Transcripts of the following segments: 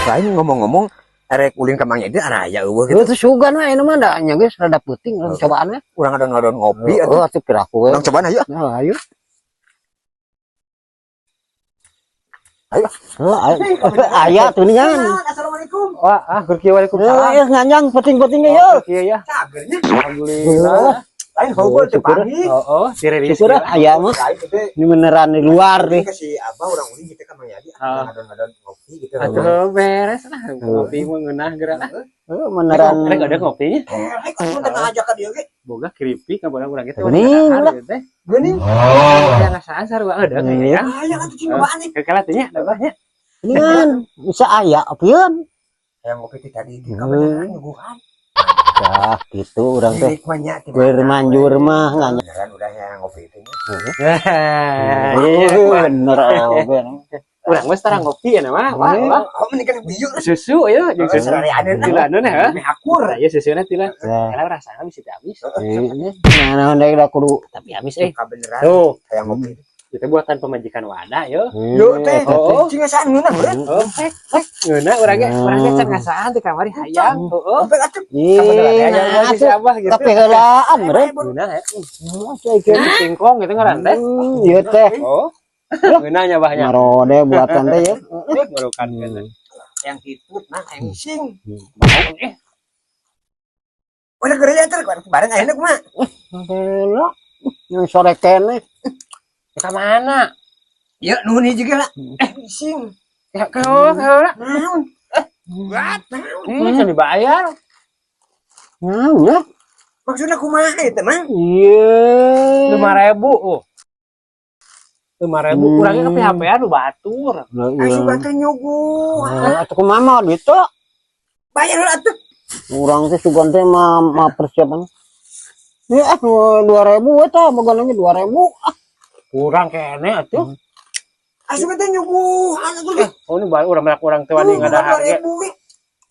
Lain ngomong-ngomong erek ulin ka Mang Yadi araya euweuh gitu. Itu sugan we anu mah da nya geus rada peuting urang cobaan we. Urang ngadon-ngadon ngopi atuh. Oh, atuh piraku we. Urang cobaan ayo. Nah, ayo. Ayo. Oh, ayo. Aya tuh nih kan. Assalamualaikum. Wah, ah, keur kieu waalaikumsalam. Eh, nganjang penting-penting ya. Kieu ya. Cagernya. Alhamdulillah. Lain hobo teu Syukur. panggih. Oh, dirilis. Syukur ah, aya mah. Lain teh Ini beneran di luar nih. ke si Abah urang ulin gitu ka Mang Yadi Ah. ngadon-ngadon ngopi gitu. Atuh beres lah. Ngopi mah ngeunah geura lah. Eh, beneran. Rek ada ngopinya. Rek atuh teh ngajak ka dieu ge. Boga keripik ka urang urang gitu. Geuning lah. Teh. Geuning. Oh. Yang ngasaan sarua ada Iya. kayaknya. Aya atuh cing cobaan nih. Kekala teh nya dabahnya. Ini kan bisa aya apieun. Hayang ngopi teh tadi di kabeneran nyuguhan. Ya, gitu urang teh. Milik mah nya teh. Gue manjur mah nganjang. Beneran udah yang ngopi itu nya. Iya. Bener oge. Urang mah sekarang ngopi ya nama. Wah, wah. Oh mendingan bieu. Susu ya, jeung susu. Sarareaneun. Tilaneun ya. Meh akur. Iya susuna tilan. Ya. Karena rasana bisa teh habis. Ini nah, nah, udah kudu. Tapi habis eh. Kabeneran Tuh, hayang ngopi. itu buatan pemajikan wadah yo. Yo teh, Oh. cing ngasaan ngeunah meureun. Oh, pek, pek. Ngeunah urang ge, urang ge can ngasaan teh kamari hayang. Heeh. Sampai atuh. Kebetulan Iya, ya, nah, si Abah gitu. tapi heulaan meureun. Ngeunah ya. Saya Singkong gitu ngaran teh. Ieu teh. Oh. Ngeunah nya bahnya. Ngarode buatan teh ya. Marukan gitu. Yang hitut mah yang sing. Bau eh. Udah gereja teh bareng ayeuna kumaha? Heula. Yang sore keneh. Ka mana? Ya nuhun hiji ge lah. Sing. Ya keula keula. Naon? Buat naon? Can dibayar. Nah, ya. Maksudna kumaha ieu teh, Mang? Iya. 5.000. Oh. 5.000 kurangnya ke PHP-an nu batur. Asup teh nyuguh. Atuh kumaha mah duit tuh. Bayar heula atuh. Urang teh sugan teh mah mah persiapan. Ya, 2.000 eta boga lagi 2.000. Ah, Kurang kene atuh. Asup teh nyuguhan atuh. Oh, ini baru urang banyak urang teh wani ngadahar ge. 2000 ge.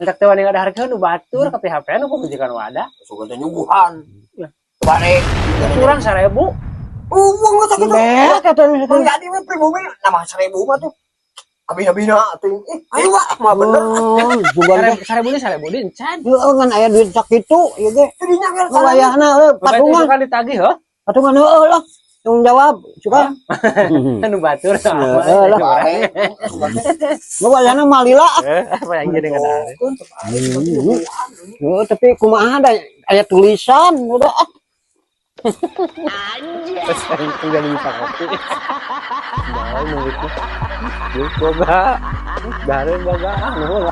Entak teh wani ngadahar ge nu batur ke PHP-an nu pemajikan wadah. Asup teh nyuguhan. Ya. Balik. Kurang 1.000. Uang geus sakitu. Beak eta nih. Mang Yadi mah pribumi nama 1000 mah tuh. Abina-bina atuh. Eh, ayo wah, mah bener. Oh, sugan teh. 1.000 di 1.000 di encan. Heeh, ngan aya duit sakitu ieu ge. Jadinya kan Wayahna we patungan. Patungan ditagih heuh. Patungan heueuh lah. Tanggung jawab, suka. Nu batur. Heeh lah. Lu wayahna mah lila. Eh, apa yang jadi ngadahar? Oh, tapi kumaha da aya tulisan udah ah. Terus aing jadi bisa ngopi. Jauh mulutnya. Duit boga. Dareun boga. Ah, nuhun.